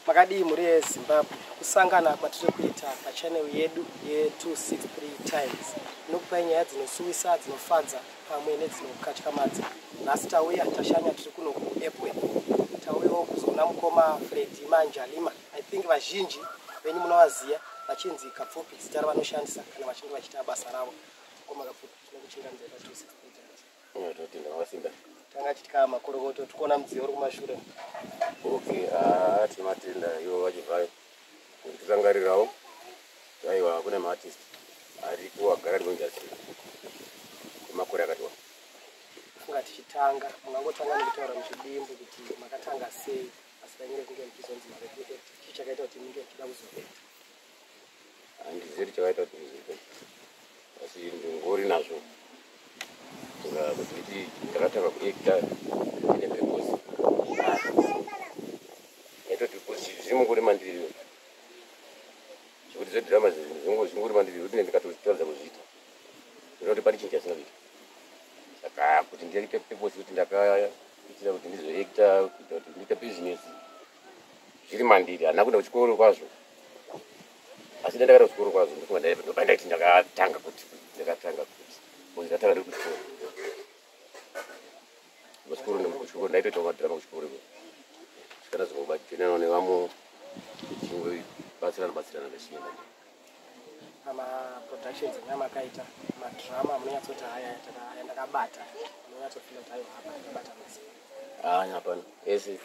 Makadii mhuri yeZimbabwe, kusangana kwatiri kuita pachannel yedu ye263 Times inokupai nyaya dzinosuwisa, dzinofadza pamwe nedzinokatyamadza. Nhasi tauya tashanya, tiri kuno kuEpworth. Tauyawo kuzoona mukoma Freddy Manjalima. I think vazhinji venyu munovaziva vachinzi Kapfupi, zita ravanoshandisa kana vachinge vachiita basa ravo. Mukoma Kapfupi, tinokuchingamidzai pa263 Times. Totenda makasimba. Tanga chitya makorokoto, tikuona mudziyo uri kumashure. Okay, haa, tinomatenda ivo vachibvayo kutirangarirawo. Aiwa, kune maartist ariko agara ari muindustry kwemakore akati wa. Funga tichitanga, mungangotanga nekutaura muchidimbu kuti makatanga sei basa renyu rekunge muchizonzi mave kuact? Chii chakaita kuti munge muchida kuzoacta? Handizivi kuti chakaita kuti ndizoita, asi ndingori nazvo. Saka kuti nditi ndakatanga kuacta ndine purpose, yaitoti because zviri mungori mandiri, zvekuti zvedhirama zvingori mandiri, kuti ndikatotaridza kuzviita ndinoti pane chinhu chasina kuita. Saka kuti ndiite purpose kuti ndakaitira kuti ndizoacta, kuita kuti ndiite business, zviri mandiri. Handina kuenda kuchikoro kwazvo, asi dai ndakaenda kuchikoro kwazvo, ndofunga ndopa ndaiti ndakatanga kuti because ndatanga ndiri kuchikoro. Kuchikoro, kuchikoro ndaitoitawo madhirama kuchikoro iko, svika ndazongobatirana nevamwe, tichingobatsirana batsirana tichienda. Pamaproductions enyu amakaita, madhirama munonyatsoti haya aya ndakabata, munonyatsofila kuti aiwa, apa ndakabata masi? Haa, hapana, ese,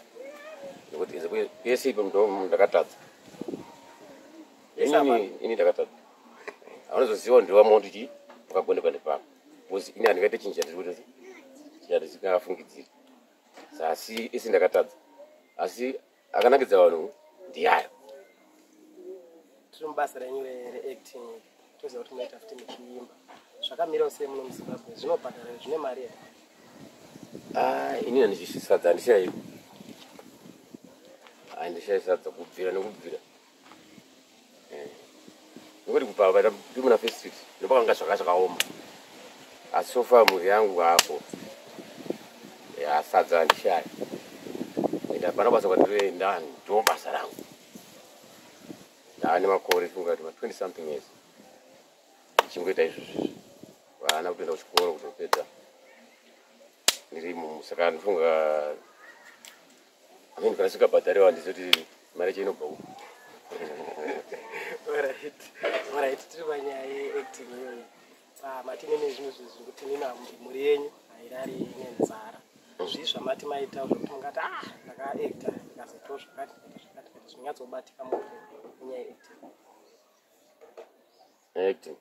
nekuti ese ipo ndo ndakatadza. Ese? Inini Hapana. Ini ndakatadza, aunozoziva ndiwamo ndichi wakagondekwa ndepapa, because ini handingaite chinhu chandiri kuti chandisikafungidziri. Asi ese ndakatadza, asi akanakidza vanhu ndiyayo. Tiri mubasa renyu reacting, toziva kuti munoita futi muchiimba. Zvakamirawo sei muno muZimbabwe? Zvinobhadhara here? Zvine mari here? Ah, inini handishisadza, handishayi, handishayi sadza kubvira nekubvira. Nekuti kubva paita ndiri muna First Street ndopakanga zvakaoma, asi so far mhuri yangu hapo ya, sadza handishayi, ende hapana basa kwandinoenda, ndo basa rangu. Ndaane makore funga kuti ma 20 something years ndichingoita izvozvizvi, vana kutoenda kuchikoro kutopedza ndirimo. Saka ndifunga, I mean, kana sikabhadhariwa, handizoti mari yacho inobva kupi. Alright, tiri panyaya yeacting iyoyi. Mati nini zvinhu zviri kuti nini mhuri yenyu hairari nenzara. Zvii zvamati maita zvokuti mungati, ah, ndakaacta, ndikazoitawo zvakati, ndikaita zvakati, ndikaita zvinonyatsobatika muupenyu nenyaya yeacting? Acting,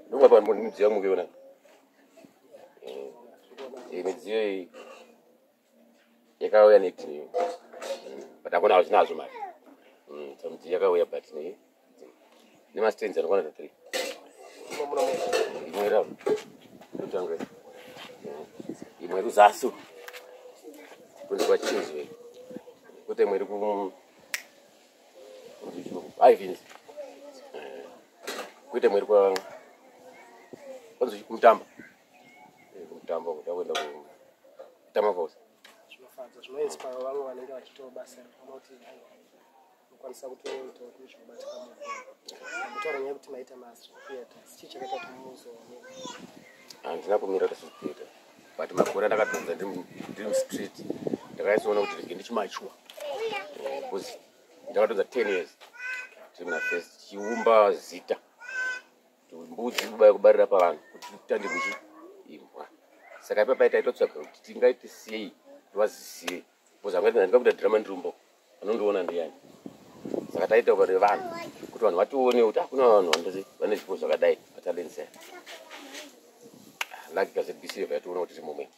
ndonga pa midziyo yangu mukuiona. Midziyo iyi yakauya neacting iyo, but hakuna hazvinazvo mari. So midziyo yakauya, but nemastands anokwana ta three. Imo muno mega? Imwe ira kutanga, imwe iri kuzasi kunze kwaChingsway, kwete imwe iri ku Ivins, kwete imwe iri kwa kwanzi kuMutamba. Kumutamba kutakuenda kuTama Falls. Zvinofadza, zvinoinspire vamwe vanenge vachiitawo basa rekuona kuti aiwa, unokwanisa kutoitawo zvinhu zvinobatika muupenyu. Kutaura nyaya yekuti maita mastreet theatres, chii chakaita kuti muzoone? Handina kumira kuti street theatre, but makore andakapedza ndiri mustreet ndakaisoona kuti rege ndichimature, because ndakatodza 10 years tiri muna First tichiumba zita, mbudzi kubaya kubarira pavanhu kuti titandirwe chi imbwa. Saka ipapai taitotsvaga kuti tingaite sei, tivazisiye, because handingakuita dhirama ndirumbo, vanondiona ndiani? Saka taita pane vanhu kuti vanhu vatione kuti hakuna vanhu vane zvipo zvakadai, matalents aya. Lucky kaZBC yationa kuti tiri mumwe,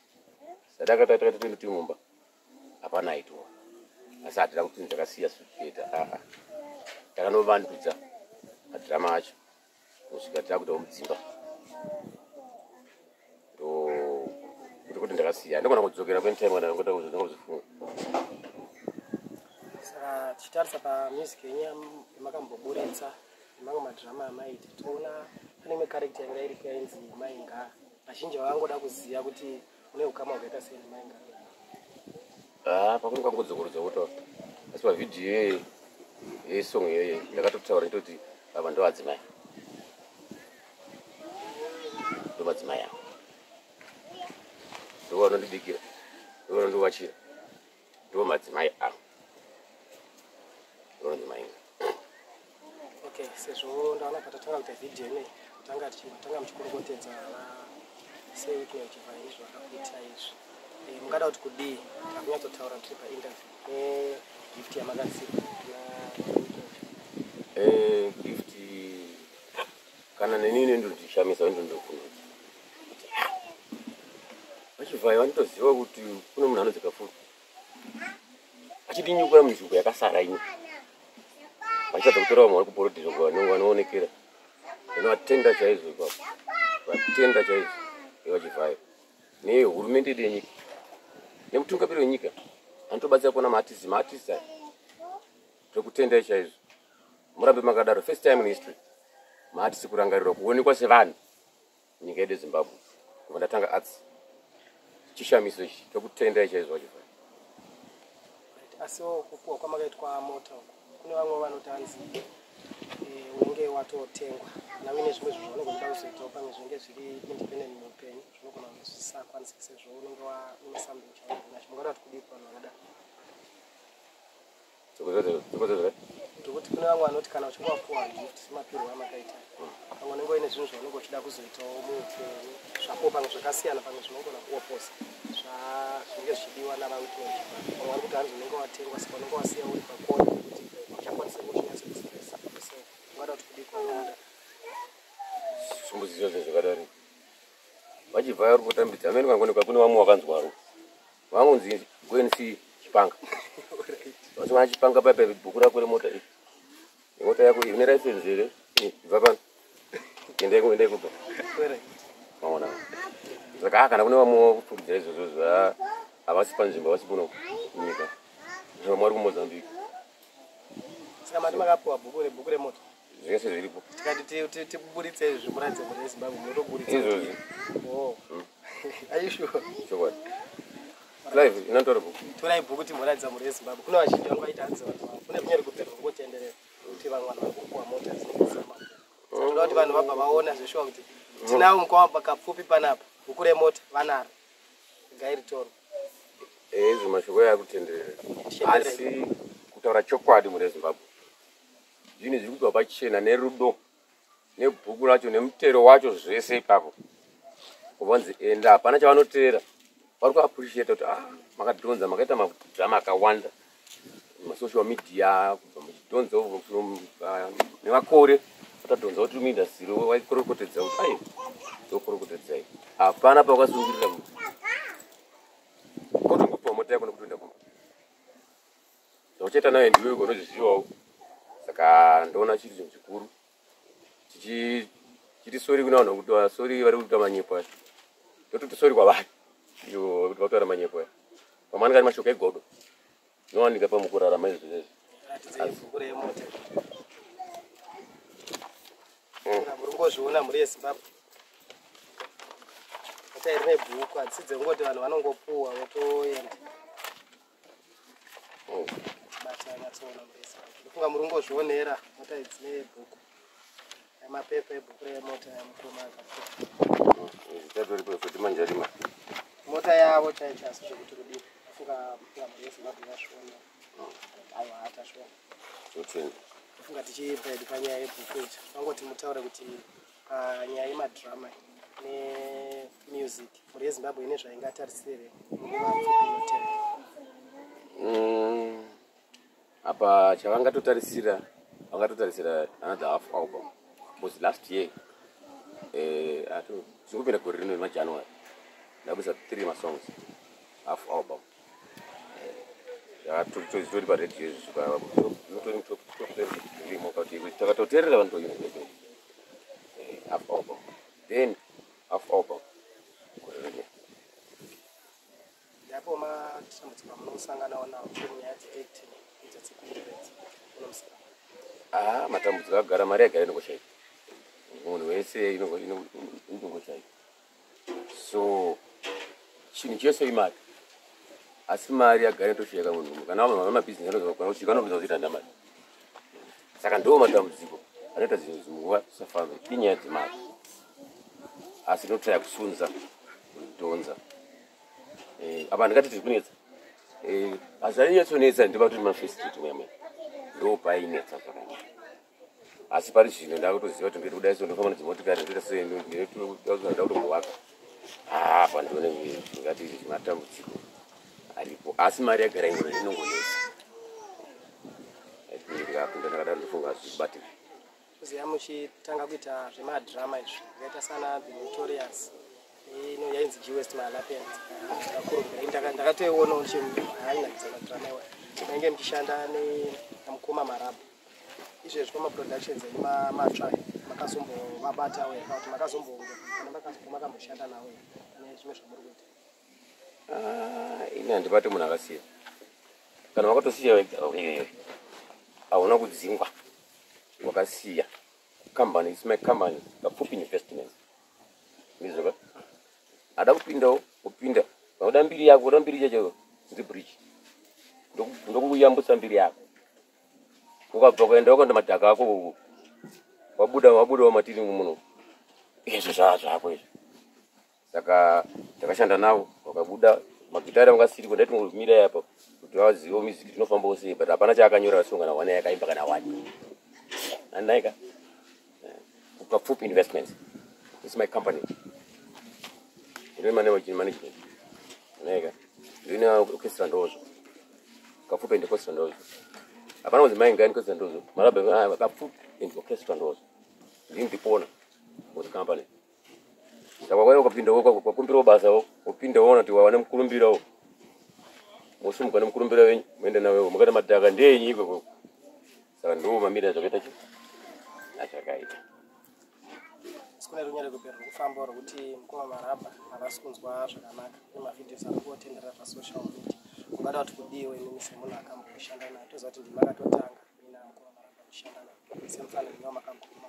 saka takati toenda tiri mumba, hapana aitiwa. Asi hatina kuti ndakasiya theatre, aa, takanovandudza madhirama acho kusvika takuitawo mudzimba. Ndo kuti ndakasiya, ndogona kudzokera kwenytime kana ndingozofunga. Saka tichitarisa pamusic yenyu yamakamboburitsa nemamwe madhirama amaita, tinoona pane imwe character yanga iripo yainzi Mainga. Vazhinji vavangoda kuziva kuti une ukama hwakaita sei neMainga. Apa kune kwangodzokorodza kutaura, asi pavhidhiyo yesong iyoyo ndakatotaura nditoti ava ndo adzimai, ndo madzimai avo, ndo vanondibikira, ndo vanondivachira, ndo madzimai avo, ndononzi Mainga. Okay, sezvo ndaona patatanga kuita vhidhiyo inei, tanga tichitanga muchikorokotedza Sir Wicknell Chivayo izvo vakakuita izvi. Mungada kuti kudii takunyatsotaura tiri painterview negift yamakasipa? Gift kana nenini ndondishamisa, ndondokundudza vaChivhayo. Vanotoziva kuti kune munhu anonzi Kafuru achidinyukura munzvimbo yakasara ino, vachitadza kutora vamwe vari kuborodhero vanoonekera. Ndinovatenda chaizvo ipapo, vatenda chaizvo vaChivhayo nehurumende yedu yenyika nemutungamiri wenyika anotobatsira kuona maartist, maartist aya. Tokutendai chaizvo, murambe makadaro. First time in history maartist kurangarirwa, kuonekwa sevanhu nyika yedu yeZimbabwe kubva ndatanga arts. Chishamiso ichi, tokutendai chaizvo vaChivhayo. Asiwo kupuwa kwamakaitwa mota uku, kune vamwe vanoti hanzi unenge watotengwa kana uine zvimwe zvinhu zvaunenge uchida kuzoitawo, pamwe zvinenge zviri independent muupenyu, zvinogona kunge zvisakwanisiki sezvo unenge waine something chaunenge unacho. Mungada kuti kudii kuvanhu vanodaro? Ndikuti kune vamwe vanoti kana uchinge wapuwa gift semapirwo amakaita, pamwe unenge uine zvinhu zvaunenge uchida kuzoitawo muupenyu zvako, pamwe zvakasiyana, pamwe zvinogona kuoposa zvinenge zvichidiwa navaWicknell. Vamwe vari kuti hanzi unenge watengwa, saka unenge wasiya uri pakona kuti uchakwanisa kuchinyatso express yourself. Ungada kuti kudii kuvanhu vanodaro? Sumbudzidzo zvakadari vachibva vari kutambidza amene kangonekwa. Kune vamwe wakanzwaro vangonzi go and see Chipanga, vachiwana Chipanga paipa bhuku rako remota iri, mota yako ine license here? Ibva pano, endai, endai kubva. Maona, saka kana kune vamwe vakufurudzira izvozvo, havasi panzvimbo, havasi kuno nyika, vamwe vari kuMozambique. Saka mati makapiwa bhuku remota? Zvese zviripo. Tikati tiburitse izvi zvimuratidze mhuri yeZimbabwe, munotoburitsa? Izvozvi. Oh. Are you sure? Chokwadi, live inotora bhuku. Torai bhuku timboratidza mhuri yeZimbabwe. Kune vazhinji vangu vaita hanzi vanhu kune kunyari kupera kungotenderera kuti vamwe vanhu vari kupuwa mota dzinenge dzisina mabhuku. Toda kuti vanhu vabva vaona zveshuwa kuti tinavo mukoma pakapfupi panapa, bhuku remota vanaro, gairitorwa. Izvo mashoko yakutenderera, asi kutaura chokwadi, mhuri yeZimbabwe, zvinhu zviri kubva pachena nerudo nebhuku racho nemutero wacho zvese ipapo. Kuvanzi enda, hapana chavanotera, vari kuappreciata kuti ah, makadhonza, makaita madhirama akawanda masocial media, kubva muchidhonza nemakore atadhonza kuti muindustry vaikorokotedza kuti ai tokorokotedzai, hapana pawakasungirira munhu kotongopiwa mota yako nekutoenda kumba. Zvauchaita nayo ndiwe unozvizivawo. Saka ndoona chiri chinhu chikuru chiti sorry kuna vanhu kuti sorry vari kuita manyepo aya, tototi sorry kwavari ivo kuti vakutaura manyepo aya. Pamwe anenge ari mashoko egodo inowanika pamukurarama izvo zvezvo. Ratidzei bhuku remota. Muri kungozviona, mhuri yeZimbabwe, mota iri nebhuku, hadzisi dzekungoti vanhu vanongopuwa votoenda. Bata nyatsoona, mhuri yeZimbabwe, ndofunga muri kungozvionera mota idzi nebhuku, mapepa ebhuku remota yamukoma akapfupi. Zitatoripo futi manjarima. Mota yavo chaicho, asi zvekuti kudii, afunga mhuri yeZimbabwe yazviona, aiwa, hatazviona. Totenda. Tofunga tichibva hedu panyaya yebhuku ichi, vangoti mutaure kuti panyaya yemadhirama nemusic, mhuri yeZimbabwe ine zvaingatarisire munguva pfupi inotevera? Apa chavangatotarisira, vangatotarisira another half album, because last year zvikupinda gore rino maJanuary ndabudisa three masongs, half album. Zvitori paredhiyo izvi, zvirimo kuti takatoteerera vanhu toina half album, then half album gore rino. Ndapo matambudziko amunosanganawo nawo munyaya dzeacting idzo dzekuinternet muno muZimbabwe? Ah, matambudziko akagara, mari yagara inongoshaika, munhu wese inongoshaika. So chinhu chese imari. Asi mari yagara inotoshayika munhu kana vamabhizinesi anozokwana anobvisa kuita ndamari. Saka ndo matambudziko anoita zvinhu zvinguva zvisafambe inyaya dzemari. Asi tinotraya kusunza kudhonza. Apa ndingati tiri kunetsa. Hazvainyatso ndibati mafirst muya muya. Ndo painetsa zvakanyanya. Asi pari zvino ndakutoziva kuti ndiri kudai so ndofamba nedzimotikari ndoita sei ndoda kutombovaka. Apa ndione ngati matambudziko aripo asi mari yagara inongonetsa. Ndikapinda ndakadaro ndofunga zvibatike. Kuziya muchitanga kuita zvemadhirama izvi zvakaita sana The Notorious ino yainzi G West Malapians ndakakurumbira ndakatoionawo hainakidza madhirama iwayo mainge muchishanda namukoma Marabha izvezvi pamaproductions enyu matsva makazombovabatawo here kana kuti makazombonge kana makamboshanda navo here pane zvimwe zvamuri kuita? Ini handibati munhu akasiya. Kana wakatosiya wega hauna kudzingwa wakasiya company. It's my company, Kapfupi Investments. Ndizvoka ada kupindawo kupinda vanoda mbiri yako uda mbiri chacho ndiri bridge ndokuyambutsa mbiri yako ukabva kuenda wakaenda madhaka ako wabuda wabuda wamatiri muno izvo zvako izvo. Saka takashanda navo vakabuda magitari anga asiri ndaitingomira apa kuti vazive music tinofambawo sei, but hapana chaakanyora song kana one yakaimba kana one andaika. Kapfupi Investments, it's my company. Ndine management naika ndine orchestra ndozvo Kapfupi and Orchestra ndozvo. Hapana kunzi mai ngani orchestra ndozvo Marabha Kapfupi and Orchestra ndozvo. Ndini the owner of the company. Saka kwaiva ukapinda wakumbirawo basa upinde waona kuti wawane mukurumbirawo mosimuka nemukurumbira wenyu muende nawewo mukati madhaka ndeyenyu ikoko. Saka ndo mamira zvakaita chi achakaita. Sikune runyare kupera rwekufamba rwekuti mukoma Marabha havasi kunzwa zvakanaka nemavhidhios ari kungotenderera pasocial media. Ungada kuti kudiwe imimi semunhu akamboshanda naye? Toziva kuti ndimi makatotanga ina mukoma Marabha kushanda naye semufananidzo wamakaguma.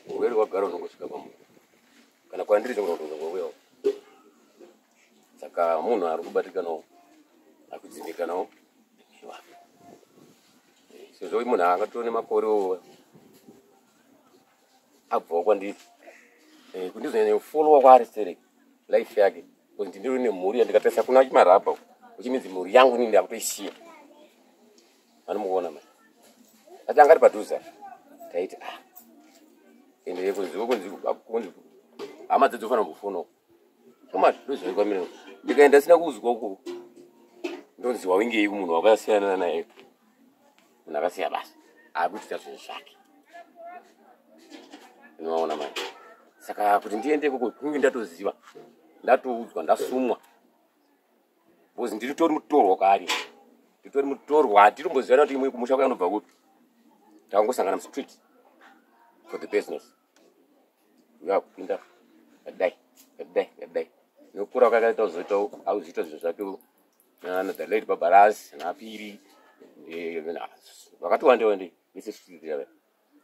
Urwere hwagara unongosvika pamunhu kana kwandiri chongotonzongouyawo. Saka munhu ari kubatikanawo ari kudzimbikanawo sezvo munhu angatore makorewo abvawo kwandiri kundizonyanya kufollowa kwaari stereki life yake kuti ndiri nemhuri yandikatarisa kuna Chimarabha uchiminzi mhuri yangu inini ndakutoisiya vanomuona mai ati angari padhuze taiti ah ende kunzi kunzi hama dzedzo kumbofonawo koma ndozivaikwa mina ndikaenda sina kuzwa uko ndonzi wawingei kumunhu wakasiyana naye munhu akasiya basa akuitita zvinhu zvake inovaona mai. Saka kuti ndiende ikoko kunge ndatoziva ndatoudzwa ndasumwa because ndiritori mutorwa kwaari nditori mutorwa hatitombozivana kuti imwe kumusha kwake anobva kupi. Takangosangana mustreet for the business yakupinda kadai kadai kadai nokura kwakaita kuzoitawo auzoita zvinhu zvake nana the late Babaras napiri vakati wande wande vese street yava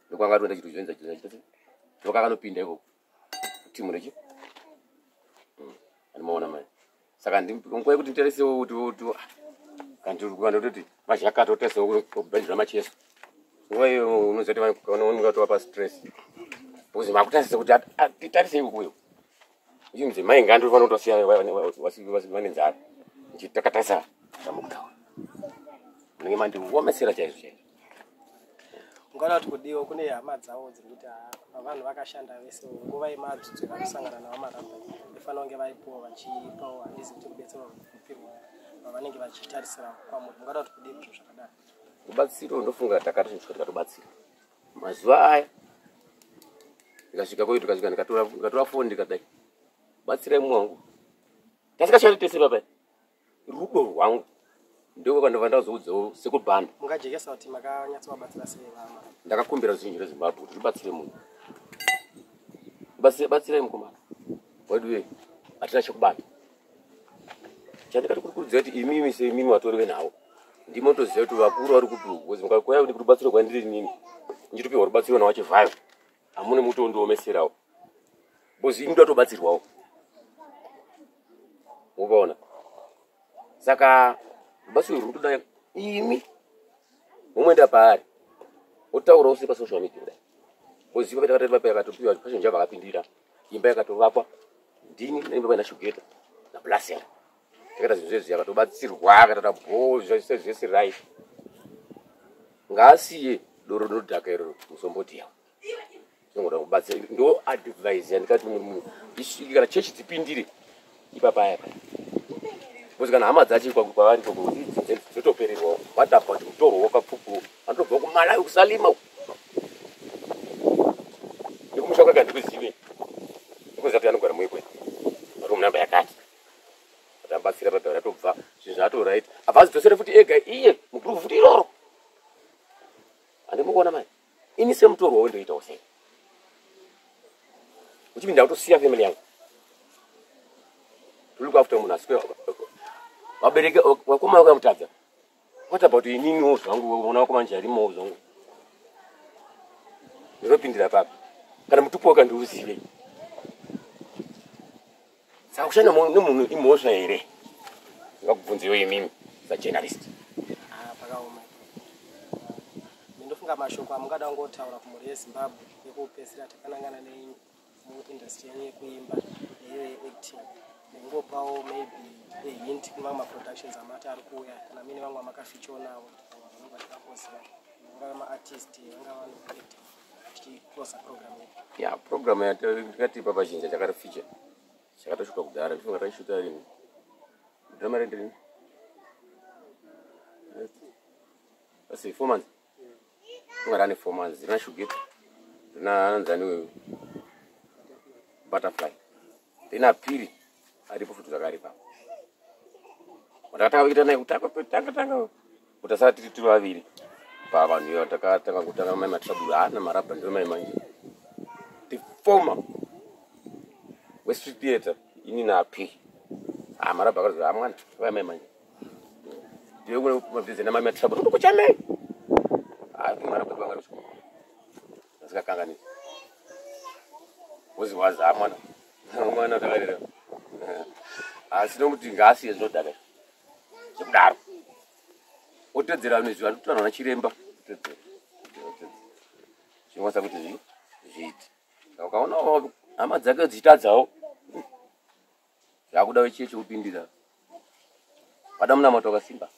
ndokwanga toenda chito chizoenza chito ndokakanopinda ikoko timu rechi andimaona mai. Saka nguva yekuti nditarisewo kuti kandototi mazhakata otarisewo kubhendi ramacheso nguva iyo unoziva kuti unonga pa stress because makutarisa kuti titarisei ukuyo uchinzi mai ngandi unofanira kutosiya vane nzara ndichitakatarisa zvamukutaura munenge mandiomesera chaizvo chaizvo. Ungada kuti kudiwa kune hama dzavo dziri kuti vanhu vakashanda vese nguva yemadzudzo vakusangana navo Marabha ifanira kunge vaipuwa vachipawo handizi kuti rubetsero rupirwa vavanenge vachitarisira kwamuri. Ungada kuti kudii kuzvo zvakadaro? Rubatsiro ndofunga takatosvika tikatobatsira mazuva aya ndikasvika koyo tikasvika ndikatora foni ndikadai batsirai mumwe wangu tasikashandi tese papa rudo rwangu ndiko kandobva ndazoudzawo sekubhanda. Mungajekesa kuti makanyatsovabatsira sei vama? Ndakakumbira ruzhinji rweZimbabwe kuti rubatsire munhu batsirai mukomana wedu hatina chekubata chandikati kuri kurudzira kuti imimi seimimi vatori venhau ndimotoziva kuti vakuru vari kupi because mukakuya kuti rubatsiro kwandiri nini ndichitopiwa rubatsiro nawachivhayo hamune mutondiomeserawo because ini ndatobatsirwawo mukaona. Saka Rubatsiro runotoda imi momoenda paari, otaurawo sei pasocial media kudai, oziva patakataipa yakatopiwa Passion Java akapindira, imba yakatovakwa ndini neimba paina Shugeta naBlasian. Takaita zvinhu zvezvi, akatobatsirwa, akatata bho zvese zvese, right. Ngaasiye doro rinodhaka iroro, musombodhiya zvinongoda kubatsira. Ndo advise yandikati munhu kana chechi dzipindire ipapaya paya, because kana hama dzacho kwavari ikoko dzotopererwawo. What about mutorwa wakapfukuwo anotobva kuMalawi, kuSalima nekumusha kwake? Handikuzive, ndikuziva kuti anogara muikwe ari munhamba yakati. Atabatsira pabva ratobva zvinhu zvato right, abva azidzosere futi ega iye mugroup futi iroro. Handimukuona mai, ini semutorwa wendoitawo sei? Uchipinda kutosiya family yangu, tuli kwafuta munhu asi vabereki vakoma vakamutadza. What about ininiwo zvangu? Ona vakoma njarimowo zvangu, ndinopindira papi kana mutupo wakandiuzive? Saka kushanda nemunhu imhosva here? Ngakubvunzewo imimi sajournalist. Ah, pakaoma. Ndinofunga mashoko amungada kungotaura kumhuri yeZimbabwe ekupedzisira takanangana nemuindustry yenyu yekuimba neiyo yeacting, nekungopawo maybe ahint kune mamwe maproductions amati ari kuuya, kana muine vamwe vamakafeature navo, vamwe vanonga vachida, vangava maartist, vangava vanoacta, tichiclosa program yedu. Ya, program yatikatipa pazhinja chakari feature chakatosvika kudhara. Ndifunga taishuta rini drama rendrini asi 4 months, funga rane 4 months. Rina Shugeta, rina anonzani Butterfly, rina Piri aripo futi zvakare ipapo. Watakatanga kuita naye kutanga tanga tanga kuti asara tiri vaviri pavanhu ivo. Takatanga kutanga mai matrabulu haana marabha, ndiyo mai manje the former westreet theatre, ini naPiri. Ah, marabha akazi amwana vai mai manje ndiyo mabhizi namai matrabulu ndokuchamei. Ah, marabha vanga rusiko asikakanganisi wozi wazi amwana mwana takarera, asi nokuti ngaasiye zvinodhaka zvekudaro, otedzera nezvi vanotaura nachiremba, otedzera zvinokwanisa kuti zviite. Saka ukaonawo hama dzake dzichitadzawo, zvakuda wechechi kupindira, pada munamato wakasimba,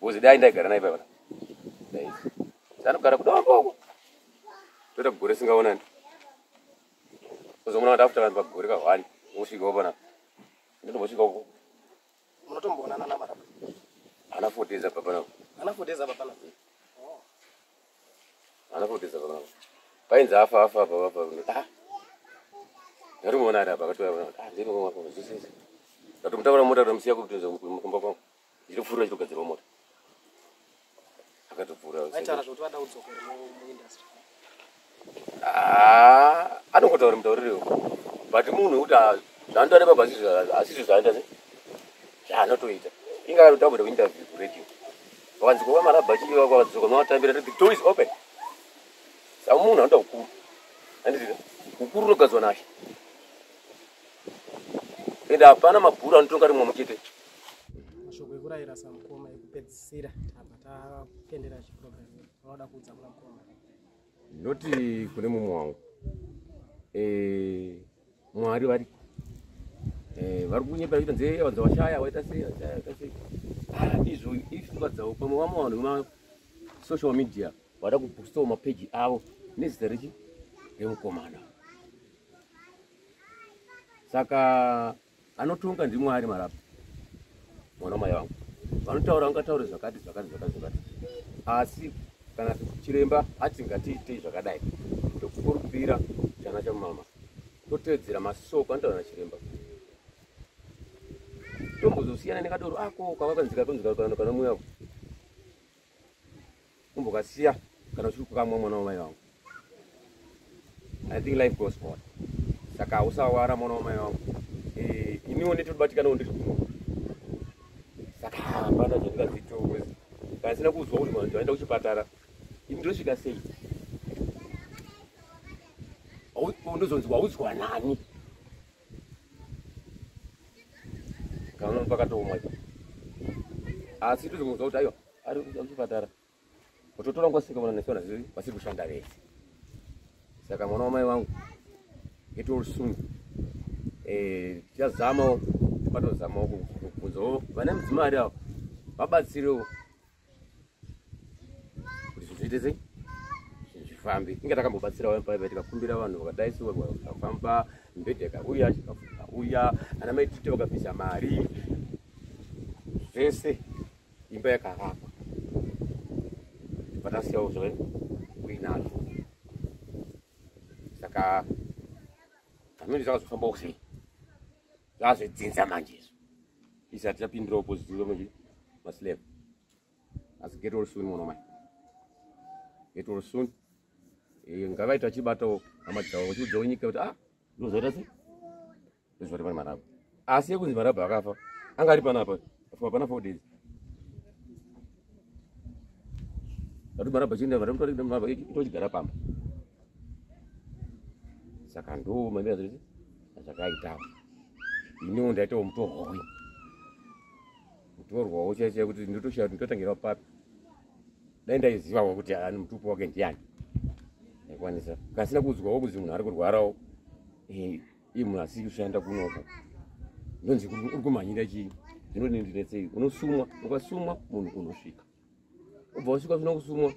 because dai ndaigara naye paipa dai anogara kudombo uko, toita gore singaonani, uzomuna ndafuta vanhu pagore kahwani usvikawo panapa, ndinombosvika uko. Munotomboonana namarabha? Ana 4 days apa panapa. Ana 4 days apa panapa? Ana 4 days apa panapa, painzi afa afa apa apa. Ah, ndatomuona ari apa, akatouya. Ah, ndiri zvese, ndatomutaura mota, tomusiya kutoza kumba kwangu, ndichitopfuurira chitogadzirwa mota, akatopfuura. Vaitaura zvokuti vada kudzokera muindustry? Ah, anongotaura mutaurirewo, but munhu wekuti zvaanotaura ipapo asizvo zvaanoita se zvaanotoita. Inga akatotaura kuinterview kuradio, vakanzi kuva marabha chii, vakadzoka mavatambira, the door is open. Saka munhu anoda ukuru, handiti? Ukuru unogadzwa nashe, ende hapana mabhuru anotonga rimwe muchete. Mashoko ekurayira samukoma ekupedzisira, tabva tapendera chiprogram, vanoda kuudza kuna mukoma? Ndinoti kune mumwe wangu, Mwari variko. Vari kunyepa kuita nzee, vanza washaya, waita sei, washaya, waita sei. Ah, izvo ipfungwa dzavo. Pamwe vamwe vanhu vemasocial media vada kuboostawo mapeji avo nezita rechi remukomana. Saka anotonga ndiMwari. Marapa mwana wamai vangu, vanotaura vangataure zvakati zvakati zvakati zvakati, asi kana chiremba ati ngatiitei zvakadai, tokurumbira chana chamama, totedzera masoko anotaura nachiremba, tombozosiyana nekadoro ako kavakanzika kanzika kana muyako umbokasiya kana uchiri kukamwa, mwana wamai vangu. I think life goes on, saka usawara, mwana wamai vangu. Iniwo nditobatikanawo, ndiri kuno, saka hapana zvandingazito kana sina kuzwa kuti vanhu vaenda kuchipatara. Ini ndosvika sei? Ndozonzi waudzwa nani? Kana pakatooma. Asi tozongonzwa kuti aiwa ari kuchipatara. Kutotora nguva sika mwana nesona zviri vasiri kushanda vese. Saka mwana wamai vangu get well soon. Tichazamawo tipatozamawo kubvunzawo vane mudzimai avo vabatsirewo kuti zvinhu zviite sei, zvinhu zvifambe. Inge takambobatsirawo paipa tikakumbira vanhu vakadai so vakafamba, mibhedha ikauya, chikafu chikauya, ana mai Tite vakabvisa mari zvese, imba yakavakwa, patasiyawo zvakadai kuinazvo. Saka hamene zvakazofambawo sei, zvazvedzinza manje izvo isati tapindirawo positive manje maslave. Asi get well soon, mwana wamai, get well soon. Ngavaita vachibatawo hama dzavo, vachiudzawo nyika kuti ah, ndozvaita sei, ndozvaita pane Marabha. Asi yekunzi Marabha akafa, anga ari panapa hapana 4 days. Ati Marabha chienda, Marabha itochigara pamba. Saka ndo mamira zvese zvakaitawo. Iniwo ndaitawo mutorwawo, mutorwawo chaicho kuti ndotoshaya kuti ndotangira papi. Dai ndaizivawo kuti ani mutupo wake ndiani, aikwanisa kasina kuudzwawo kuzi munhu ari kurwarawo. Iye munhu asiri kushanda kunoko, ndonzi uri kumhanyira chii? Zvinondinetsei? Unosumwa, ukasumwa munhu unosvika, ubva wasvika usina kusumwa,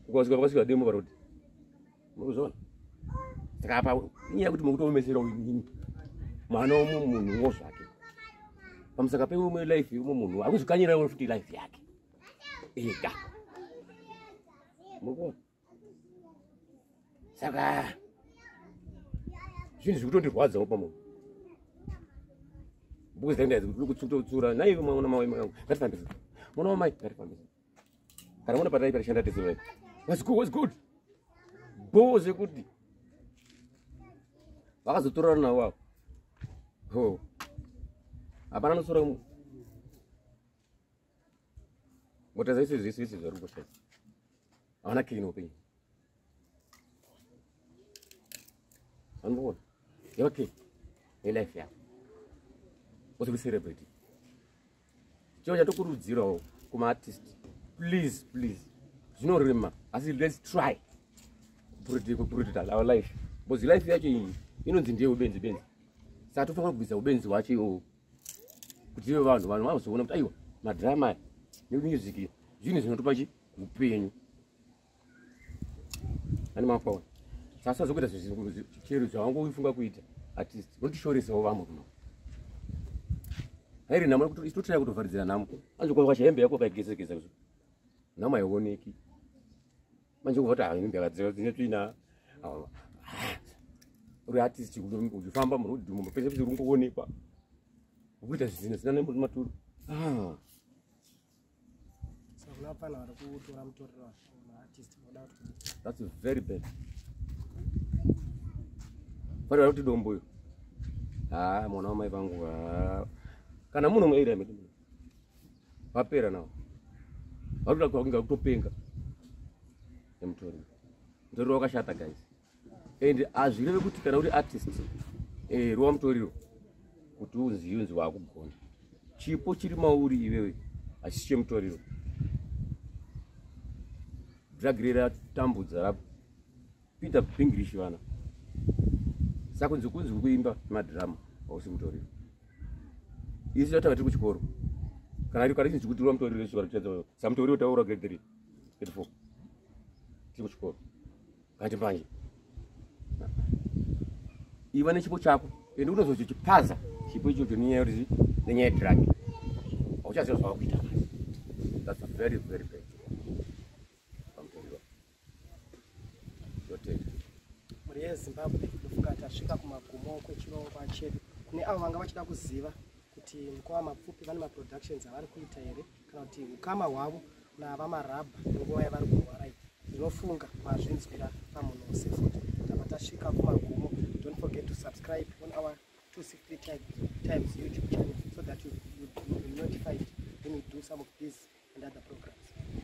ukasvika pakasvika demo parodi, murikuzviona. Saka apa inyaya yekuti mukutoomesera inini mwana womunhuwo zvake pamusaka peumwe life yeumwe munhu akuzvikanyirawo futi life yake ega, murikuona. Saka zvinhu zvikutondirwadzawo pamunhu because ndai kutsuura naive mwana mai vangu. Ngatifambise, mwana wamai, ngatifambise. Kana muna patai parishanda tese vai was good, was good bo zvekuti vakazotorana navo avo. Ho, hapana anosora mota zvese zvese zvese zvari kungoshaisa, havana kei neupenyu. Anoona yavakei nelife yavo ose kucelebrate. Chiro chatokurudzirawo kumaartist, please, please, zvinorema asi let's try kuprotecta our life because life yacho iyi inonzi ndiye ubenzi benzi. Saka tofanira kubvisa ubenzi hwacho iwowo kuti ive vanhu vazoona kuti aiwa, madrama nemusic zvinhu zvinotopa chi upenyu ane mafaona. Saka sazokuita chero zvavangofunga kuita artist, unotishorisawo vamwe kuno hairi nhamo totraya kutovharidzira nhamo. Anzi kwakasha hembe yako kaigezegeza, nhamo haioneki. Manje kubva kuti hembe yakadzira dzine tsvina, uri artist uchifamba murodhi umo pese pese uri kungoonekwa ukuita zvisina sina nematuro. Ah. Saka kuna vapfana vari kutora mutoriro, maartist, voda kuti That's very bad. Vari kuti dombo iyo. Ha, mwana wamai vangu, ha. Kana muno muarea medu muno vapera nawo, vari kuda kunga kutopenga nemutoriro. Mutoriro wakashata, guys, and hazvireve kuti kana uri artist ruwa mutoriro kuti unzi unzi wakugona. Chipo chiri mauri iwewe hachisi chemutoriro. Drug ratambudza, rapita English vana. Saka kunzi kuimba madhirama hausi mutoriro. Isu tatanga tiri kuchikoro, kana chinzi kuti mutoriro isu samutoriro taura grade 3, grade 4 tiri kuchikoro. Kati manje iva nechipo chako ende unozochipaza chipo ichocho nenyaya yekuti nenyaya yedrug hauchaziva zvavakuita. That's very, very bad pamutoriro. Totenda. Mhuri yeZimbabwe, ndofunga tasvika kumagumo kwechirongwa chedu. Kune avo vanga vachida kuziva kuti mukoma Mapfupi vane maproductions avari kuita here, kana kuti ukama hwavo navaMarabha nguva yavari kurwara iyi, ndinofunga mazvinzwira pamunhu sefuti. Tabva tasvika kumagumo. Don't forget to subscribe on our 263 Times YouTube channel so that you will be notified when we do some of these and other programs.